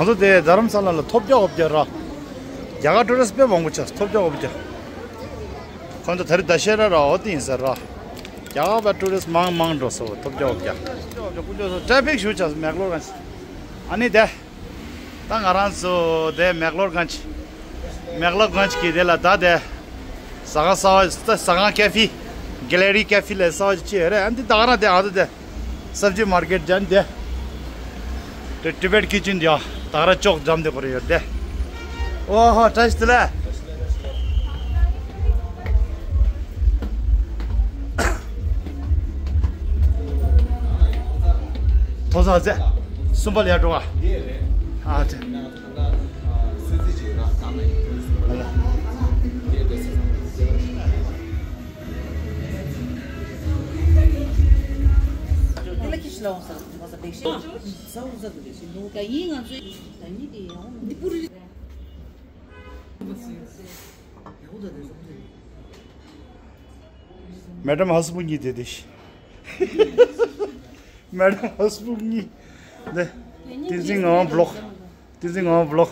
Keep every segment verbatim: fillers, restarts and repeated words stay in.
ཚོ་དེ་རྡ་རམ་ས་ལ་ལ་ཐོབ་རྒྱག་འོབ་རྒྱག་ར། རྒྱ་གར་ཊུ་རི་སི་ཊི་དཔེ་མང་པོ་ཆགས་ཐོབ་རྒྱག་འོབ་རྒྱག་ཁོང་ཚོ་ད་རེས་ད་ཤེས་ར་ར་འོ་དེ་ཡིན་ཟེར་ར། རྒྱ་གར་པ་ཊུ་རི་སི་ཊི་མང་མང་འགྲོ་སོ་ཐོབ་རྒྱག་འོབ་རྒྱག་ཀུ་ཅོ་སོ་ཊེ་ཕིག་ཞུ་ཆགས་སོ་མེག་ལོར་གན་ཨ་ནི་དེ། ད་ང་རང་ཚོ་དེ་མེག་ལོར་གན་མེག་ལོར་གན་གི་དེ་ལ་ད་དེ། ཟ་ཁང་གསར་བ་ཟ་ཁང་ཀེ་ཧྥེ། གེ་ལེ་རི་ཀེ་ཧྥེ་ལས་གསར་བ་ཅིག་ཡོད་རེད་ཨ་ནི་ད་ག་རང་དེ་ཨ་ད་དེ། སབ་ཇི་མར་ཀེཊ་ཅན་དེ། དེ་ཊི་བེཊ་ཀི་ཅན་དེ་ཡ་ད་ག་ར་ཅོག་འཇམ་དེ་བར་ཡོད་དེ། ཨོ་ཧོ་བཀྲ་ཤིས་བདེ་ལེགས། ཐོ་ས་ཟེ་གསུམ་པ་ལ་ཡར་འགྲོ་བ། ཨ་ཙེ། མེ་ཌམ་ཧ་སི་པུ་གཉིས་དེ་དེ་ཤི། མེ་ཌམ་ཧ་སི་པུ་གཉིས། དེ་བསྟན་འཛིན་ངག་དབང་བི་ལོག་བསྟན་འཛིན་ངག་དབང་བི་ལོག་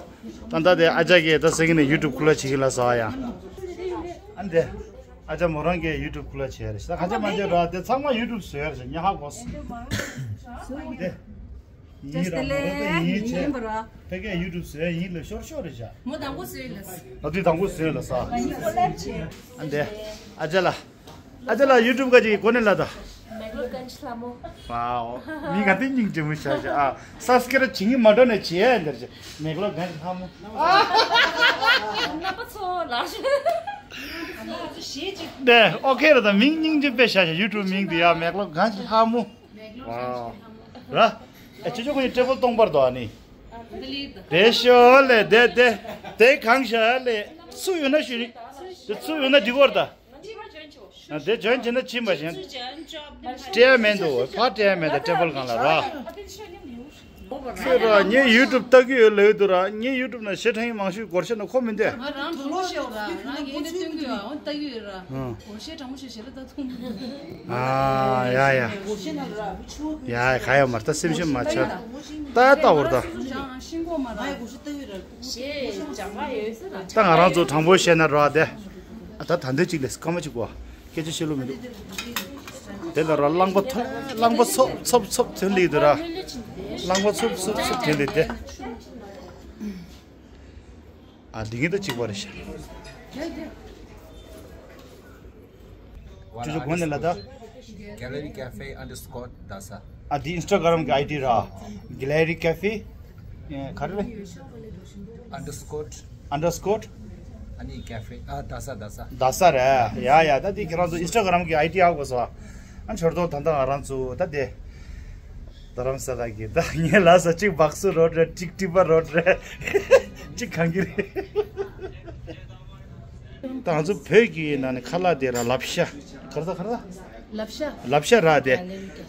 ད་ལྟ་དེ་ཨ་ཅག་གིས་ད་སེང་གེ་ནས་ཡུ་ཊུབ་ཁུ་ལ་བྱེད་ཀྱི་ལ་ཟ་ཡ། ཨ་འདི། ཨ་ཅག་མོ་རང་གིས་ཡུ་ཊུབ་ཁུ་ལ་བྱེད་རེད་ཤག་ཁ་ཆེ་མ་བྱེད་ར་དེ་ཚང་མ་ཡུ་ཊུབ་བཟོས་རེད་ཤག་ཉ་ཧ་གོ་སོང་། དེ། ཡིན་ར་མོ་ར་དེ་ཡིན་བྱས། ཕ་གིའི་ཡུ་ཊུབ་བཟོས་ཡིན་ལ་ཤོར་ཤོར་རེད་ཤག་མོ་དང་པོ་བཟོས་ལ། ཨ་དེ་དང་པོ་བཟོས་ལ་ཟ། ཨ་འདི། ཨ་ཅག་ལ། ཨ་ཅག་ལ་ཡུ་ཊུབ་ག་ཅིག་གོ་ནས་ལ་ད། མེག་ལོར་གན་ལྷ་མོ། ཝའོ། མི་ག་དེ་སྙིང་རྗེ་མོ་ཤ་ཤ་ཨ། སབ་སི་ཀ་རབ་བྱེད་ཀྱི་མ་འགྲོ་ནས་བྱེད་ཡ་འདིར་བྱེད། མེག་ལོར་གན་ལྷ་མོ། རྣམ་པ་ཚོ་ལ། ནས་ཨོ་ཁེ་ར་ད་མིང་སྙིང་རྗེ་དཔེ་ཤ་ཤ་ཡུ་ཊུབ་མིང་དེ་ཡ་མེག་ལོར་གན་ལྷ་མོ། ཝའོ། ར། ཨེ་ཅོ་ཅོ་ཁོ་ཡི་ཊེ་བལ་སྟོང་པར་དོ་ཨ་ནི། དེ་ཤོ་ལེ་དེ་དེ། དེ་གང་ཤ་ལེ། སུ་ཡོད་ན་ཞུ་ནི། དེ་སུ་ཡོད་ན་འདི་བོར་ད། ཨ་དེ་འཇོན་བྱེད་ན་ཕྱིན་པ་བཞིན། སྤྲད་མེད་འདུག་ཕ་སྤྲད་མེད་ད་ཊེ་བལ་སྒང་ལ་ར། ཁྱོད་ར་ངའི་ཡུ་ཊུབ་ལྟ་གི་ཡོད་ལབ་འདུག་ར་ངའི་ཡུ་ཊུབ་ན་ཞེ་དྲག་མང་ཤོས་སྒོར་ཤ་ན་ཁོ་མི་འདུག་ང་རང་གྲོགས་པོ་ཤོག་ར་ང་ངས་དེ་སྟོན་གི་ཡོད་ཨང་ལྟ་གི་ཡོད་ར། ཨང་། སྒོར་ཤ་གྲང་མོ་ཤོག་ཞེ་ལ་ད་ཐུང་མི་འདུག་ཨ་ཡ་ཡ། ཡ་ག་ཡ་མར་ད་སེམས་ཤུམ་མ་ཆགས། ད་ད་འོར་ད། ཤིང་ཀོ་མ་ར། ད་ང་རང་ཚོ་དྲང་པོ་བཤད་ན་ར་དེ། ཨ་ད་ད་འདོད་ཅིག་ལས་སྐར་མ་གཅིག་གོ། སྐད་ཆ་བཤད་ལུགས་མི་འདུག་དེ་ལ་ར་གླང་པོ་ཐོ་གླང་པོ་ཚོབ་ཚོབ་ཚོབ་ཐོན་ལེ་འདུག་ར། གླང་པོ་ཚོབ་ཚོབ་ཚོབ་ཐོན་ལེ་དེ། ཨ་འདི་གིན་ད་གཅིག་པ་རེད་ཤག་ཅོ་ཅོ་གོ་ནས་ལ་ད། Gallery Cafe underscore Dasa. ཨ་འདི་ཨིན་སི་ཊ་གྷ་རམ་གི་ཨའི་ཌི་ར། Gallery Cafe ག་རེ་རེད། Underscore. Underscore. ཨ་ནི་Cafe ཨ་Dasa Dasa. Dasa རེད་ཡ་ཡ། ད་འདི་ཁྱེད་རང་ཚོ་ཨིན་སི་ཊ་གྷ་རམ་གི་ཨའི་ཌི་ཧ་གོ་སོང་། ཨ་ཞོར་དོ་ད་ལྟ་ང་རང་ཚོ་ད་དེ། རྡ་རམ་ས་ལ་གི་ད་ངས་ལ་ས་གཅིག་སྦག་སུ་རོ་རེད་གཅིག་ཊི་པ་རོ་རེད། གཅིག་གང་གི་རེད། ད་ང་ཚོ་བོད་ཀྱི་ནང་ནས་ཁ་ལག་དེ་ར་ལབ་ཤ། ག་རེ་ཟ་ག་རེ་ཟ། ལབ་ཤ། ལབ་ཤ་ར་དེ།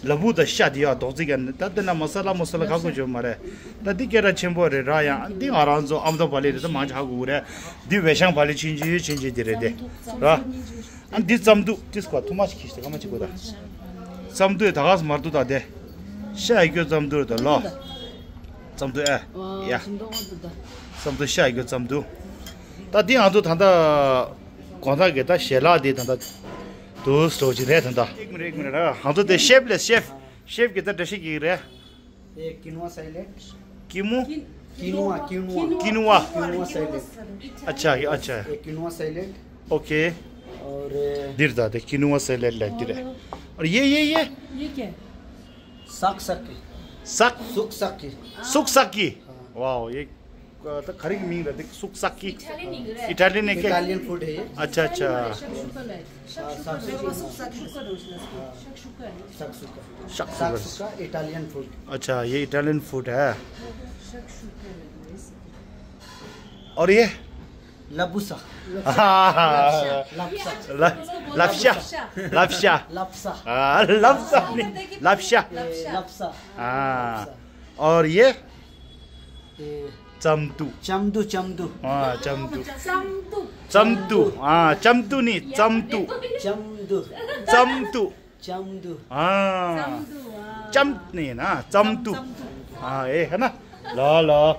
ལ་ཕུག་དང་ཤ་དེ་ཡ་རྡོག་རྫིས་ཀྱང་ད་དེ་ན་མ་ས་ལ་མོ་ས་ལ་ཁ་ཁོ་བྱོས་མ་རེད། ད་འདི་སྐད་གྲགས་ཆེན་པོ་རེད་ར། ཡང་འདི་ང་རང་ཚོ་ཨ་མདོ་བ་ལི་རེད་ད་མང་ཆེ་ཧ་གོ་གི་རེད། འདི་ཝེ་ཤང་བ་ལི་ཆུན་ཆུན་ཆུན་ཆུན་དེ་རེད་དེ། ར། ཨ་འདི་རྩམ་ཐུག་ཏིས་ཀོ་ཐུག་མ་ཞིག་ཁྱི་ཞིག་ག་མ་ཅིག་གོ་ད། རྩམ་ཐུག་ད་ག་སི་མར་ཐུག་ད་དེ། ཤ་ཡི་སྐྱོ་རྩམ་ཐུག་རེད་ད་ལོ། རྩམ་ཐུག་ཨེ། ཡ། རྩམ་ཐུག་ཤ་ཡི་སྐྱོ་རྩམ་ཐུག་ད་འདི་ང་ཚོ་ད་ལྟ་དགོང་དག་གི་ད་ཞལ་ལག་འདི་ད་ལྟ་དུ་སོ་ཅིག་རེད་ད་ལྟ། ཨེག་མི་རེད་ཨེག་མི་རེད་ང་ཚོ་དེ་ཤེབ་ལས་ཤེབ་ཤེབ་གི་ད་འགྲེལ་བཤད་གི་རེད། ये quinoa salad. किमो? Quinoa, quinoa. Quinoa. Quinoa salad. अच्छा, अच्छा। ये quinoa salad. Okay. और, अ, दिर दा दे quinoa salad ले दिरे। और ये, ये, ये? ये क्या है? साग साकी। साग? सुक साकी। सुक साकी। हाँ। वाओ, ये, अ, तो खरी की मीन रहती, सुक साकी। इटालियन है क्या? इटालियन फूड है ये। अच्छा, अच्छा। हाँ, साग सुका। साग सुका। साग सुका। साग सुका, इटालियन फूड। अच्छा, ये इटालियन फूड है। और ये? लबुसा। हाँ, हाँ, हाँ। लबसा। ल-, लप्शा। लप्शा। लप्शा। लप्सा। हाँ, लप्सा नहीं, लप्शा। लप्सा। हाँ। और ये? ये चम्टु। चम्टु, चम्टु। हाँ, चम्टु। चम्टु। चम्टु। हाँ, चम्टु नहीं, चम्टु। चम्टु। चम्टु। चम्टु। हाँ। चम्टु, हाँ। चम नहीं है ना, चम्टु। चम्टु। हाँ, ये है ना? ला ला।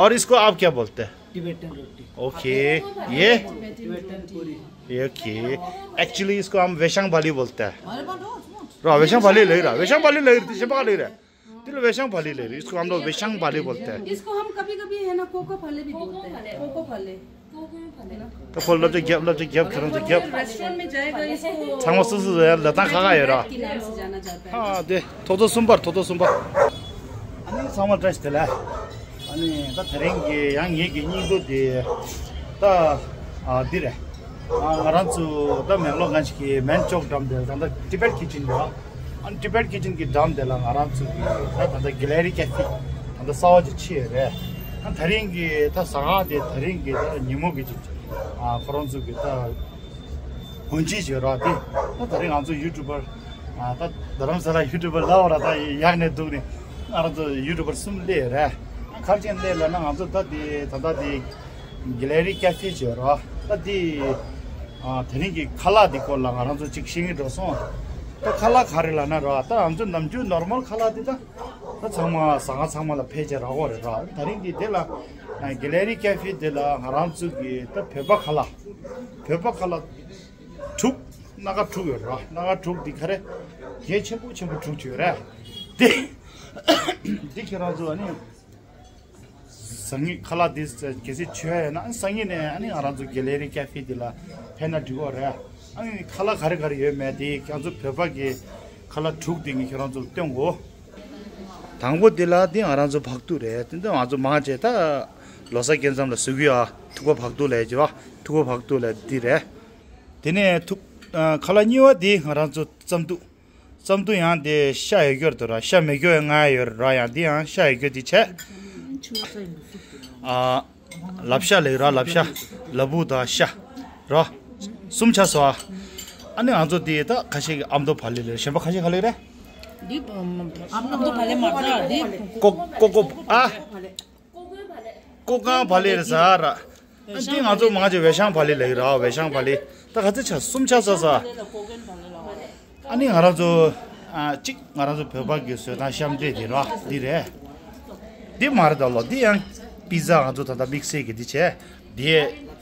और इसको आप क्या बोलते हैं? टिबेटन रोटी। ओके। ये? टिबेटन पूरी। ये ओके। एक्चुअली इसको हम वेशांग भाली बोलते हैं। र वेशांग भाली ले रहा, वेशांग भाली ले रही, सेबा ले रहा। तिल वेशांग भाली ले रही, इसको हम लोग वेशांग भाली बोलते हैं। इसको हम कभी कभी है ना कोको फले भी बोलते हैं। कोको फले। ད་ཁོ་ལབ་ཅིག་རྒྱབ། ལབ་ཅིག་རྒྱབ། ཁྱེད་རང་ཚོ་རྒྱབ། रेस्टोरेंट में जाएगा इसको ཚང་མ་སུ་སུ་ཟེར་ཡ་ལ་ད་ཁ་ཁ་ཡོད་ར། के नाम से जाना जाता है। ཨ་དེ་ཐོག་ཐོག་གསུམ་པར། ཐོག་ཐོག་གསུམ་པར། ཨ་ནི་ཚང་མ་བཀྲ་ཤིས་བདེ་ལེགས། ཨ་ནི་ད་དེ་རིང་གི་ཡང་ངེད་ཀྱི་སྙིང་སྡུག་དེ་ད་ཨ་འདི་རེད། ཨ་ང་རང་ཚོ་ད་མེག་ལོར་ང་ཅིག་གི་མེན་ཅོག་འགྲམ་དེ་ད་ད་ཊི་བེཊ་ཁི་ཆན་རེད། ཨ་ཊི་བེཊ་ཁི་ཆན་གྱི་འགྲམ་དེ་ལ་ང་རང་ཚོ་གི་ད་ད་ད་གྷེ་ལེ་རི་ཀེ་ཕེ་ད་ད་གསར་པ་ཅིག་ཕྱེ་ཡོད་རེད། ཨ་ད་རིང་གི་ད་ཟ་ཁང་དེ་ད་རིང་གི་ད་ཉིན་མོ་གི་ཅིག་ཨ་ཁོ་རང་ཚོ་གི་ད་གོན་ཆས་ཅིག་ཡོད་ར། དེ་ད་ད་རིང་ང་ཚོ་ཡུ་ཊུབ་པར་ཨ་ད་རྡ་རམ་ས་ལ་ཡུ་ཊུབ་པར་ལབ་ར། ད་ཡག་ནས་འདུག་ནས་ང་རང་ཚོ་ཡུ་ཊུབ་པར་གསུམ་སླེབས་རེད། ཨ་ག་རེ་བྱས་སླེབས་ལབ་ན་ང་ཚོ་ད་དེ་ད་ད་དེ་གྷེ་ལེ་རི་ཀེ་ཕེ་ཅིག་ཡོད་ར། ད་དེ་ཨ་དེ་རིང་གི་ཁ་ལག་དེ་སྐོར་ལ་ང་རང་ཚོ་ཅིག་ཤེས་ཀྱི་འགྲོ་སོང་། ད་ཁ་ལག་ག་རེ་ལབ་ན་ར། ད་ང་ཚོ་ནམ་རྒྱུན་ནོར་མལ་ཁ་ལག་དེ་ད་ད་ཚང་མ་ཟ་ཁང་ཚང་མ་ལ་ཕལ་ཆེར་རག་གི་རེད་ར། ད་རིང་གི་དེ་ལ་གྷེ་ལེ་རི་ཀེ་ཕེ་དེ་ལ་ང་རང་ཚོ་གི་ད་བོད་པ་ཁ་ལག་བོད་པ་ཁ་ལག་དྲུག་སྣ་ཁ་དྲུག་ཡོད་ར། སྣ་ཁ་དྲུག་དེ་ག་རེ་གལ་ཆེན་པོ་ཆེན་པོ་དྲུག་ཅིག་ཡོད་ར། དེ་དེ་ཁྱེད་རང་ཚོ་ཨ་ནི། སང་ཉིན་ཁ་ལག་འདི་གལ་སྲིད་མཆོད་ཡ་ཡོད་ན་སང་ཉིན་ནས་ཨ་ནི་ང་རང་ཚོ་གྷེ་ལེ་རི་ཀེ་ཕེ་འདི་ལ་ཕེབས་ན་འགྲིག་གི་རེད། ཨ་ནི་ཁ་ལག་ག་རེ་ག་རེ་ཡོད་མེད་དེ་ཁྱེད་ཚོ་བོད་པ་གི་ཁ་ལག་དྲུག་འདི་ངས་ཁྱེད་རང་ཚོར་སྟོན་གོ། དང་པོ་འདི་ལ་འདི་ང་རང་ཚོ་བག་ཐུག་རེད། དེ་འདི་ང་ཚོ་མང་ཆེ་ད་ལོ་གསར་སྐྱེལ་མཚམས་ལ་བཟོ་གི་ཡོད། ཐུག་པ་བག་ཐུག་ལབ་ཀྱི་ཡོད། ཐུག་པ་བག་ཐུག་ལབ་འདི་རེད། དེ་ནས་ཐུག་ཨ་ཁ་ལག་གཉིས་པ་འདི་ང་རང་ཚོ་རྩམ་ཐུག་རྩམ་ཐུག་ཡང་དེ་ཤ་ཡོད་རྒྱུ་རེད་ར། ཤ་མེད་རྒྱུ་ཡང་ང་ཡོད་ར། ཡང་དེ་ཡང་ཤ་ཡོད་རྒྱུ་དེ་བྱས། ཨ་ལབ་ཤ་ལབ་ར། ལབ་ཤ་ལ་ཕུག་དང་ཤ་ར། གསུམ་ཆགས་སོང་ཨ། ཨ་ནི་ང་ཚོ་དེ་ད་ཁ་ཤས་ཀྱིས་ཨ་མདོ་བག་ལེབ་ལབ། གཞན་པ་ཁ་ཤས་ག་ལབ་རེད། འདི་ཨ་མདོ་བག་ལེབ་མ་རེད་འདི། ཀོ་ཀོ་ཀོ་ཨ། ཀོ་ཀང་བག་ལེབ་རེད་ཟེར་ར། ཨ་འདི་ང་ཚོ་མང་ཆེ་བས་ཤང་བག་ལེབ་ལབ་ཀྱི་ར། བས་ཤང་བག་ལེབ། ད་ག་ཚོད་ཆགས། གསུམ་ཆགས་ས་ས། ཨ་ནི་ང་རང་ཚོ་ཨ་གཅིག་ང་རང་ཚོ་བོད་པ་གི་བཟོ་སྟངས་ཤ་འབྲས་འདི་ར། འདི་རེད། འདི་མ་རེད་ད་ལོ། འདི་ཡང་པི་ཛ། ང་ཚོ་ད་ལྟ་དམིགས་བསལ་གྱི་འདི་བྱས། འདི་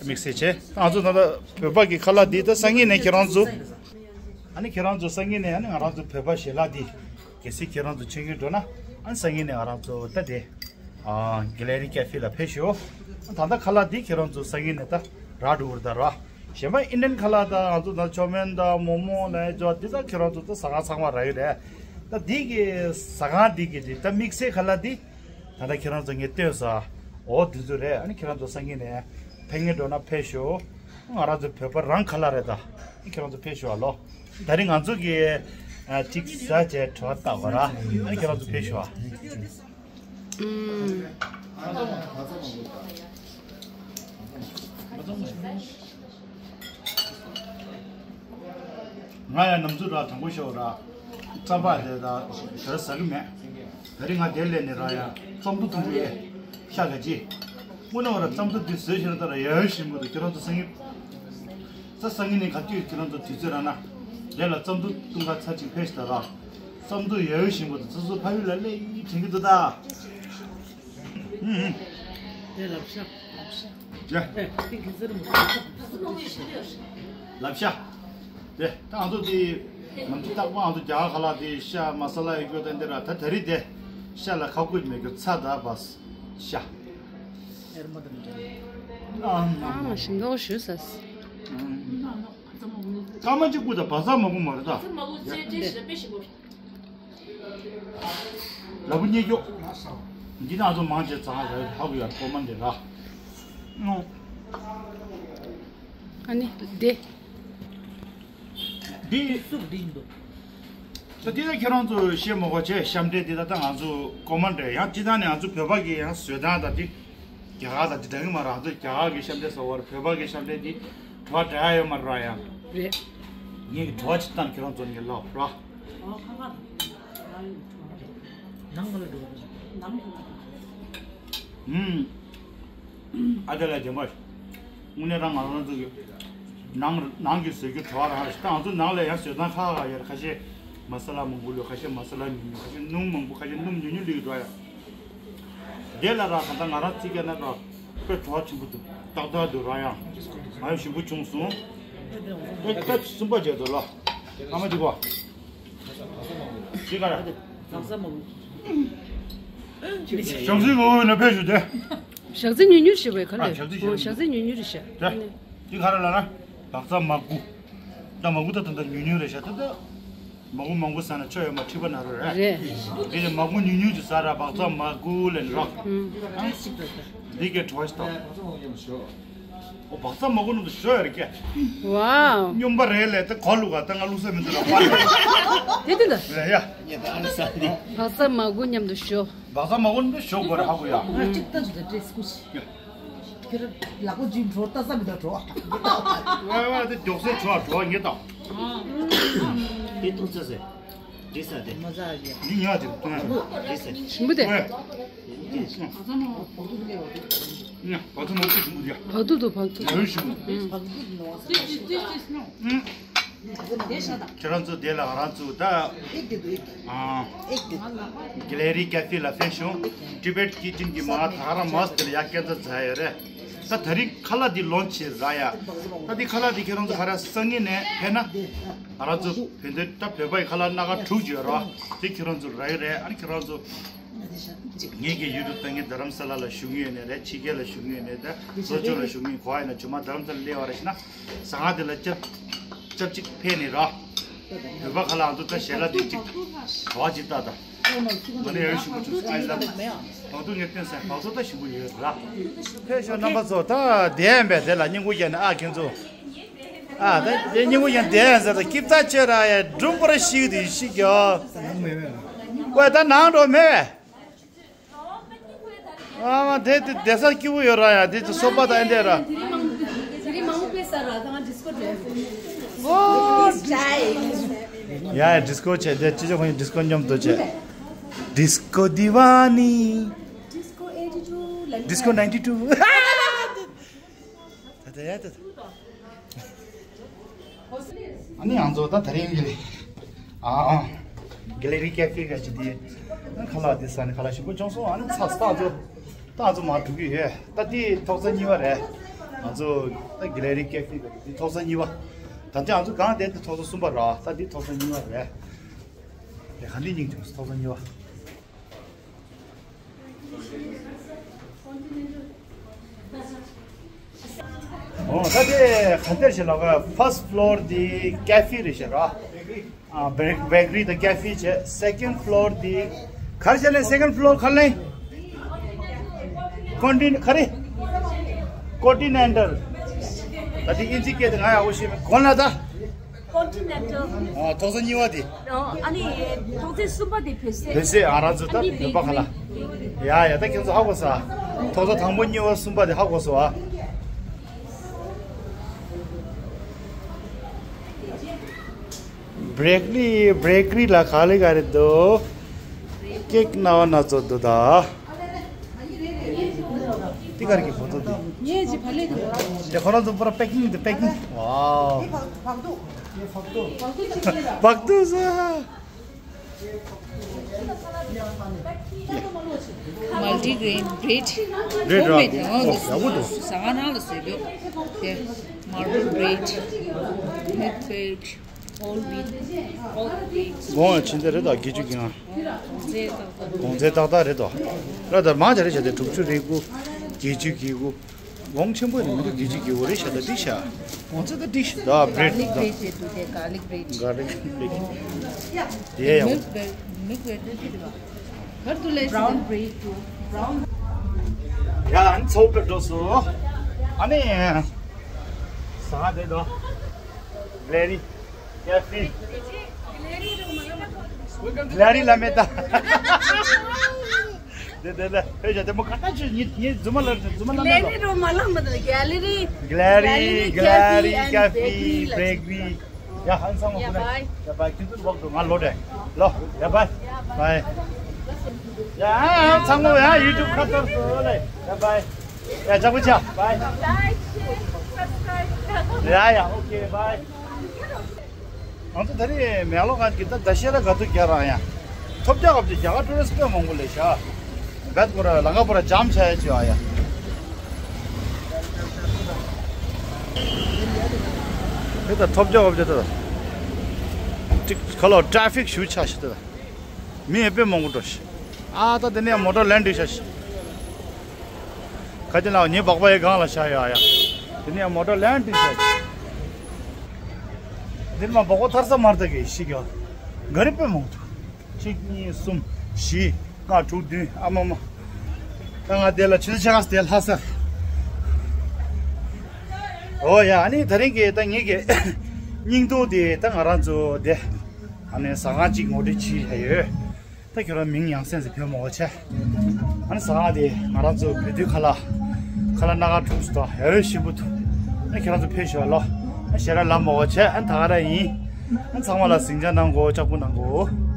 དམིགས་བསལ་བྱས། ང་ཚོ་ད་ལྟ་བོད་པ་གི་ཁ་ལག་འདི་ད་སང་ཉིན་ནས་ཁྱེད་རང་ཚོ། ཨ་ནི་ཁྱེད་རང་ཚོ་སང་ཉིན་ནས་ཨ་ནི་ང་རང་ཚོ་བོད་པ་ཞལ་ལག་འདི་གལ་སྲིད་ཁྱེད་རང་ཚོ་མཆོད་ཀྱི་འགྲོ་ན། ཨ་ནི་སང་ཉིན་ནས་ང་རང་ཚོ་ད་དེ་ཨ་གྷེ་ལེ་རི་ཀེ་ཕེ་ལ་ཕེབས་ཤོག། ད་ལྟ་ཁ་ལག་འདི་ཁྱེད་རང་ཚོ་སང་ཉིན་ནས་ད་རག་འགྲོ་གི་རེད་ད་ར། གཞན་པ་ཨིན་ཌི་ཡན་ཁ་ལག་ད་ང་ཚོ་ད་ཅོ་མེན་ད་མོ་མོ་ལ་ཇོ་འདི་ད་ཁྱེད་རང་ཚོ་ད་ཟ་ཁང་ཚང་མ་རག་གི་རེད། ད་འདི་གི་ཟ་ཁང་འདི་གི་འདི་ད་དམིགས་བསལ་ཁ་ལག་འདི་ད་ལྟ་ཁྱེད་རང་ཚོ་ངས་སྟོན་ས། འོ་འདི་ཚོ་རེད། ཨ་ནི་ཁྱེད་རང་ཚོ་སང་ཉིན་ནས་ཕེབས་ཀྱི་འགྲོ་ན་ཕེབས་ཤོག། ང་རང་ཚོ་བོད་པ་རང་ཁ་ལག་རེད་ད། ཨ་ནི་ཁྱེད་རང་ཚོ་ཕེབས་ཤོག་ཨ་ལོ། ད་རིང་ང་ཚོ་གི་ཨ་གཅིག་ཟ་བྱས་བྲོ་བ་བཏབ་པ་ར། ཨ་ནི་ཁྱེད་རང་ཚོ་ཕེབས་ཤོག་ཨ། ཨུམ། ང་ཡང་ནམ་ཚོད་ར་དྲང་པོ་ཤོད་ར། རྩམ་པ་དེ་ད་ཞོར་ཟ་གི་མེད། ད་རིང་ང་དེར་སླེབས་ནས་ར་ཡ་རྩམ་ཐུག་འཐུང་གི་ཡོད། ཤ་ག་ཅི། དངོས་གནས་ར་རྩམ་ཐུག་འདི་བཟོས་ཤེས་ན་ད་ར་ཡ་ཡོ་ཞིམ་པོ་འདུག། ཁྱེད་རང་ཚོ་སང་ཉིན། ས་སང་ཉིན་ནས་ག་དུས་ཁྱེད་རང་ཚོ་དུས་ཚོད་རག་ན། དེ་ལ་རྩམ་ཐུག་འཐུང་ག་ཚར་གཅིག་ཕེབས་ཤིག་ད་ར། རྩམ་ཐུག་ཡ་ཡོ་ཞིམ་པོ་འདུག། ཚོ་ཚོ་ཕ་ཡུལ་ལ་སླེབས་ཡིན་དྲན་གྱི་འདུག་ད། ཨུམ་ཨུམ། དེ་ལབ་ཤ། ལབ་ཤ། ཡ། ཨེ་དེ་གི་ཟེར་མོ། ལབ་ཤ། དེ་ད་ང་ཚོ་དེ་ནམ་རྒྱུན་རྟག་པར་ང་ཚོ་རྒྱ་གར་ཁ་ལག་དེ་ཤ་མ་ས་ལ་ཡོད་རྒྱུ་དེ་འདི་ར། ད་དེ་རིང་དེ་ཤ་ལ་ཁ་ཁུ་མེད་རྒྱུ་ཚ་ད་བ་ཤ། ཨ་མ་ཞིམ་མདོག་ཞུ་ས། སྐར་མ་གཅིག་སྐུ་དང་བ་ཚ་མ་སྐུ་མ་རེད་ད། ལ་བུ་རྙེད་རྒྱུ། འདི་ནང་ཚོ་མང་ཆེ་ཚང་རེད། ཧ་གོ་ཡ་གོ་མ་འདི་ར། ཨོ། ཨ་ནི་དེ། འདི་སུབ་འདི་ཡིན་འདུག། ད་འདི་ད་ཁྱེད་རང་ཚོ་ཤེས་མ་གོ་བྱས། ཤ་འབྲས་འདི་ད་ད་ང་ཚོ་གོ་མ་འདྲ། ཡང་སྤྱི་བཏང་ནས་ང་ཚོ་བོད་པ་གི་ཡང་བཟོས་སྟངས་ད་འདི། རྒྱ་གར་དང་འདི་འདྲ་གི་མ་རེད། ང་ཚོ་རྒྱ་གར་གི་ཤ་འབྲས་ཟ་བར་བོད་པ་གི་ཤ་འབྲས་འདི་བྲོ་བ་འདྲ་ཡོད་མ་རེད་ཡ། རེད། ངས་གི་བྲོ་བ་ཅིག་བཏང་། ཁྱེད་རང་ཚོ་ངས་ལབ་ར། ནང་ག་ལ་འགྲོ་གི། ནང་། ཨུམ། ཨ་དེ་ལ་རྗེན་པ། དངོས་གནས་རང་ང་རང་ཚོ་གི་ནང་ནང་གི་བཟོས་རྒྱུ་བྲོ་བ་རང་རེད། ད་ང་ཚོ་ནང་ལ་ཡང་བཟོས་སྟངས་ཁག་ཁག་ཡོད་རེད། ཁ་ཤས་མ་ས་ལ་མང་པོ་བླུགས། ཁ་ཤས་མ་ས་ལ་ཉུང་ཉུང་། ཁ་ཤས་སྣུམ་མང་པོ། ཁ་ཤས་སྣུམ་ཉུང་ཉུང་བླུགས་འགྲོ་ཡ། དེ་ལ་ར་ད་ལྟ་ང་རང་ཚིག་རྒྱ་ན་ར་དཔེ་བྲོ་བ་ཆེན་པོ་འདུག་ཏག་ཏག་འདུག་ར། ཡང་ང་ཡང་ཞིམ་པོ་བྱུང་སོང་། དཔེ་དཔེ་གསུམ་པ་བརྗེད་འདུག་ལ། ཨ་མ་འཇིགས་པ། འཇིགས་ག་ར། ཞག་སི་ངོ་བོ་ནས་ཕེབས་ཞུ་དེ། ཞག་སི་ཉུང་ཉུང་ཞིག་བས་ག་ལེ། ཞག་སི་ཞག་སི་ཉུང་ཉུང་རེད་ཤག་དེ། འདི་ག་ར་ལ་ན། བག་ཚ་མ་དགུ། ད་མ་དགུ་ད་ད་ད་ཉུང་ཉུང་རེད་ཤག་ད་ད། མ་དགུ་མང་པོ་ཟ་ན་ཆོ་ཡོད་མ་མཁྲིས་པ་ན་རོ་རེད། རེད། དེ་ནས་མ་དགུ་ཉུང་ཉུང་ཅིག་ཟ་ར་བག་ཚ་མ་དགུ་ལེན་རོགས། ཨུམ། འདི་གའི་བྲོ་བ་ཞིག་དང་། ཨོ་བག་ཚ་མ་དགུ་ནང་དུ་ཞོ་ཡོད་རེད་ཀྱ། ཝའོ། སྨྱོན་པ་རེད་ལས་ད་གོ་ལུག་ག་ད་ང་ལུག་ས་མི་འདུག་ལ་པ་རེད། དེ་དེ་ད། རེད་ཡ། བག་ཚ་མ་དགུ་མཉམ་དུ་ཞོ། བག་ཚ་མ་དགུ་ནང་དུ་ཞོ་དགོས་རེད་ཧ་གོ་ཡ། གཅིག་ལྟ་ཞིག་ད་ཏྲེ་སྐུ་ཞིག་ཁྱོད་ལག་པ་ཇུས་འགྲོ་ལྟ་ས་མི་ད་འགྲོ། ཝ་ཝ་དེ་མགྱོགས་སེ་བྲོ་བ་བྲོ་བ་ངེས་དང་། དེ་ཐུག་ཚ་ཟེར། འདི་ས་དེ། མ་ཟ་ཡ། འདི་ཉག་ཅིག་བཏུང་ཡ། འདི་ས། ཞིམ་པོ་དེ། ཝེ། ཉག་བག་ཚ་མ་བུ་ཞིམ་པོ་དེ། བག་ཐུག་འདུག་བག་ཐུག་ལོས་ཞིམ་པོ། ཁྱེད་རང་ཚོ་དེ་ལ་ང་རང་ཚོ་ད། ཨ། གེ་ལེ་རི་ཀེ་ཧྥེ་ལ་ཕེབས་བྱུང་། ཊི་བེཊ་ཀི་ཅན་གྱི་མ་ཐ་ར་མ་སི་དེ་ལ་ཡ་སྐད་ཆ་ཛ་ཡ་རེད། ད་དེ་རིང་ཁ་ལག་འདི་ལོན་ཆི་ཟ་ཡ། ད་འདི་ཁ་ལག་འདི་ཁྱེད་རང་ཚོ་ག་རེ་སང་ཉིན་ནས་ཕེབས་ན། ང་རང་ཚོ་བོད་འདི་ད་བོད་པ་ཡི་ཁ་ལག་སྣ་ཁ་དྲུག་ཅིག་ཡོད་རེད་བ། དེ་ཁྱེད་རང་ཚོ་རག་གི་རེད། ཨ་ནི་ཁྱེད་རང་ཚོ་ངེད་ཀྱི་ཡུལ་དུ་ད་ངེད་རྡ་རམ་ས་ལ་ལ་བཞུགས་ཡོད་ནས་རེད། ཕྱི་རྒྱལ་ལ་བཞུགས་ཡོད་ནས་ད་ལྷོ་ཕྱོགས་ལ་བཞུགས་ཡོད། གོ་ཡ་ན་ཇུ་མ་རྡ་རམ་ས་ལ་སླེབས་པ་རེད་ཤི་ན། ཟ་ཁང་དེ་ལ་སྐྱབས་སྐྱབས་གཅིག་ཕེབས་ནས་ར། བོད་པ་ཁ་ལག་འདུག་ད་ཞལ་ལག་དེ་གཅིག་གྲོགས་གཅིག་ལྟ་ད། ང་ནི་ཡང་ཞིམ་པོ་བྱུང་སོང་། ཨ་ཡི་ལབ། བག་ཐུག་ངས་བསྟན་སོང་། བག་ཐུག་ད་ཞིམ་པོ་ཡོད་ར། ཕེབས་ཤོག་རྣམ་པ་ཚོ། ད་བསྡད་ཡིན་པས་དེ་ལ་སྙིང་པོ་བརྒྱབ་ནས་ཨ་ཁྱེད་ཚོ། ཨ་ད་དེ་སྙིང་པོ་བརྒྱབ་བསྡད་ཡིན་ཟེར། ད་སྐྱིབས་ད་ཆོས་ར་ཡ་འབྲུམ་པར་ཤིག་དེ་ཤིག་གྱོ། ཝེ་ད་ནང་འགྲོ་མེད་པས། ཨ་མ་དེ་དེ་བསྡད་ས་སྐྱིད་པོ་ཡོད་ར་ཡ། དེ་ཚོ་སོ་པ་དང་ཨེ་འདྲ་ར། དེ་རིང་མང་པོ་ཕེབས་ས་ར་ད་ང་ཌི་སྐོ་བྲོས། ཡ་ཡ་ཌི་སྐོ་བྱས་དེ་ཅི་ཅི་ཁོང་ཌི་སྐོ་མཉམ་དུ་བྱས། ཌི་སྐོ་དི་ཝ་ནི། ཌི་སྐོ་ཨེ་ཊི་ཊུ་ལ། ཌི་སྐོ་ནའིན་ཊི་ཊུ། ད་ད་ཡ་ད་ད། ཨ་ནི་ང་ཚོ་ད་དེ་རིང་གི་ཨ་ཨ་གེ་ལེ་རི་ཀེ་ཧྥེ་ག་ཅི་དེ་ཁ་ལག་དེ་ཟ་ནས་ཁ་ལག་ཞིམ་པོ་བྱུང་སོང་། ཨ་ནི་ཚ་སྟག་ཚོ་ད་ང་ཚོ་མར་འགྲོ་གི་ཡོད། ད་དེ་ཐོག་ས་གཉིས་པ་རེད། ང་ཚོ་ད་གེ་ལེ་རི་ཀེ་ཧྥེ་ག་ཅི་དེ་ཐོག་ས་གཉིས་པ། ད་ལྟ་ང་ཚོ་གང་དེ་དེ་ཐོག་ས་གསུམ་པ་རེད། ད་དེ་ཐོག་ས་གཉིས་པ་རེད། དེ་ག་འདི་སྙིང་བྱུང་སོང་། ཐོག་ས་གཉིས་པ། ཨོ་ད་དེ་ག་འདིར་ཞིག་ལོག་ག་ཕར་སི་ཊི་ཕི་ལོར་དེ་ཀེ་ཧྥེ་རེད་ཤག་ར། ཨ་བེ་རེ་རི་དང་ཀེ་ཧྥེ་བྱས། སེ་ཀེན་ཌི་ཕི་ལོར་དེ་ག་རེ་བྱས་ནས། སེ་ཀེན་ཌི་ཕི་ལོར་ག་རེ་ལབ་ན། ཀོན་ཊི་ནེན་ག་རེ། ཀོན་ཊི་ནེན་ཊལ། ད་དེ་དབྱིན་ཇི་སྐད་དེ་ང་ཡག་པོ་ཤེས་མེད། གོ་ན་ད། ཀོན་ཊི་ནེན་ཊལ། ཨ་ཐོག་ས་གཉིས་པ་དེ། ཨ་ནི་ཐོག་ས་གསུམ་པ་དེ་བོད་ཟས། བོད་ཟས། ཨ་རང་ཚོ་ད་ཨ་ནི་བོད་པ་ཁ་ལག་ཡ་ཡ་ད་ཁྱེད་ཚོ་ཧ་གོ་སོང་། ཐོག་ས་དང་པོ་གཉིས་པ་གསུམ་པ་དེ་ཧ་གོ་སོང་ཨ། བེ་རེ་རི་བེ་རེ་རི་ལ་ག་ལེ་ག་རེ་འདུག་ཀེག་སྣ་བ་སྣ་ཚོགས་འདུག་ད། འདི་ག་རེ་གི་བོ་ཏོ་འདི། ངས་ཅི་ཕ་ལེ་འདི་མོ་ར། དེ་ཁོ་རང་ཚོ་པུ་ར་པེ་ཀིང་འདི་པེ་ཀིང་། ཝའོ། བག་ཐུག་བག་ཐུག་ཅིག་ལེན་ར། བག་ཐུག་ཟ། Multi grain bread. Bread ར། Homemade. ཨོ་ཡག་པོ་འདུག་ཟ་ཁང་ནང་ལ་བཟོས་རྒྱུ། དེ་marble bread, milk bread, whole wheat, all bread. གོང་ཕྱིན་ཚད་རེད་དོ། བརྒྱད་ཅུ་གྱ་ལྔ། གོང་ཚད་ཏག་ཏག་རེད་དོ། ར་ད་མང་ཆེ་རེད་བྱས་ཏེ་དྲུག་ཅུ་རེ་དགུ། བརྒྱད་ཅུ་གྱ་དགུ། གོང་ཆེན་པོ་ཡིན་མི་འདུག་བརྒྱད་ཅུ་གྱ་དགུ་རེད་བྱས་ད་འགྲིག་ཤག་གོང་ཚད་ད་འགྲིག་ཤག་ད་བྷི་རེད་ད། Garlic bread དེ་འདུག་དེ་garlic bread. Garlic bread. དེ་ཡང་། Milk bread, milk bread དེ་འདུག་ག་རེ་འདུག་ལབ་ན། Brown bread དེ་འདུག brown. ཡ་ཨ་ནི་ཚོགས་པའི་འགྲོ་སོང་། ཨ་ནི་ཟ་དེ་དོ། གེ་ལེ་རི་ཀེ་ཧྥེ། གེ་ལེ་རི་ལ་མེད་ད། དེ་དེ་ལ་ཕེབས་བྱས་དེ་མོ་ཁ་ཏ་ཅིག་ཉིད་ཉིད་རྫུན་མ་ལར་རྫུན་མ་ལར་གེ་ལེ་རི་རོ་མ་ལང་མ་ད། གེ་ལེ་རི། གེ་ལེ་རི་ཀེ་ཧྥེ་བེ་ཀེ་རི་ལ། ཡ་ཧན་སང་ཡ་བྷའི། ཡ་བྷའི། ཁྱེད་ཚོ་ལོག་འགྲོ། ང་ལོག་འགྲོ་ལོ། ཡ་བྷའི་བྷའི། ཡ་ཧན་ཚང་མ་ཡ་ཡུ་ཊུབ་ཁ་ཐོར་སོང་ལེ། ཡ་བྷའི། ཡ་ཇག་པོ་ཆ་བྷའི། ཡ་ཡ་ཨོ་ཁེ་བྷའི། ང་ཚོ་ད་རེས་མེག་ལོར་གང་གི་ད་ཟླ་ཤས་ལ་ག་ཚོད་རྒྱག་རང་ཡ། ཐོབ་རྒྱག་གབ་ཀྱི་རྒྱ་གར་ཊུ་རི་སི་ཊི་དཔེ་མང་པོ་ལས་ཤག་ཡ་ཁོ་ར་ལམ་ཁ་པོ་ར་ཇམ་ཆགས་ཡ་ཅི་ཡ་ཡ། དེ་ད་ཐོབ་རྒྱག་འོབ་རྒྱག་ད། ཅིག་ཁ་ལོ་ཊ་རེ་ཕིག་ཞུ་ཆགས་ཤི་ད། མི་ཡང་དཔེ་མང་པོ་འགྲོ་ཤི། ཨ་ད་དེ་ནས་མོ་ཊ་ལེན་འགྲིག་ཤག་ཤི། ཁ་ཅིག་ལ་ཉི་སྦག་པ་ཡི་སྒང་ལ་ཤ་ཡོད་ཨ་ཡ། དེ་ནས་མོ་ཊ་ལེན་འགྲིག་ཤག་ཤི། འདིར་མ་སྦག་པ་ཐར་ས་མར་ད་གི་ཤི་གི་ཡོད། ག་རེ་དཔེ་མང་པོ་འདུག་གཅིག་གཉིས་གསུམ་བཞི་ལྔ་དྲུག་བདུན་ཨ་མ་མ། ད་ང་དེ་ལ་ཆུ་ཚོད་ཕྱེད་ཀ་དེ་ལྷ་ས། ཨོ་ཡ། ཨ་ནི་ད་རིང་གི་ད་ངེད་ཀྱི་སྙིང་སྡུག་དེ་ད་ང་རང་ཚོ་དེ་ཨ་ནི་ཟ་ཁང་གཅིག་ངོ་སྤྲོད་བྱེད་ཡ་ཡོད། ད་ཁྱོད་རང་མིང་ཡང་སེམས་སུ་ཕེབས་མ་འོ་ཆེ། ཨ་ནི་ཟ་ཁང་དེ་ང་རང་ཚོ་བོད་དུས་ཁ་ལག་ཁ་ལག་སྣ་ཁ་དྲུག་སུ་དང་ཡ་ཡོད་ཞིམ་པོ་འདུག་ཨ་ཁྱོད་རང་ཚོ་ཕེབས་ཤོག་ལོ། ཨ་ཞེ་དྲག་ལམ་མ་འོ་ཆེ། ཨ་ད་ག་ར་ཡིན། ཨ་ཚང་མ་ལ་ཟིང་ཆ་གནང་གོ་ལྕགས་པོ་གནང་གོ།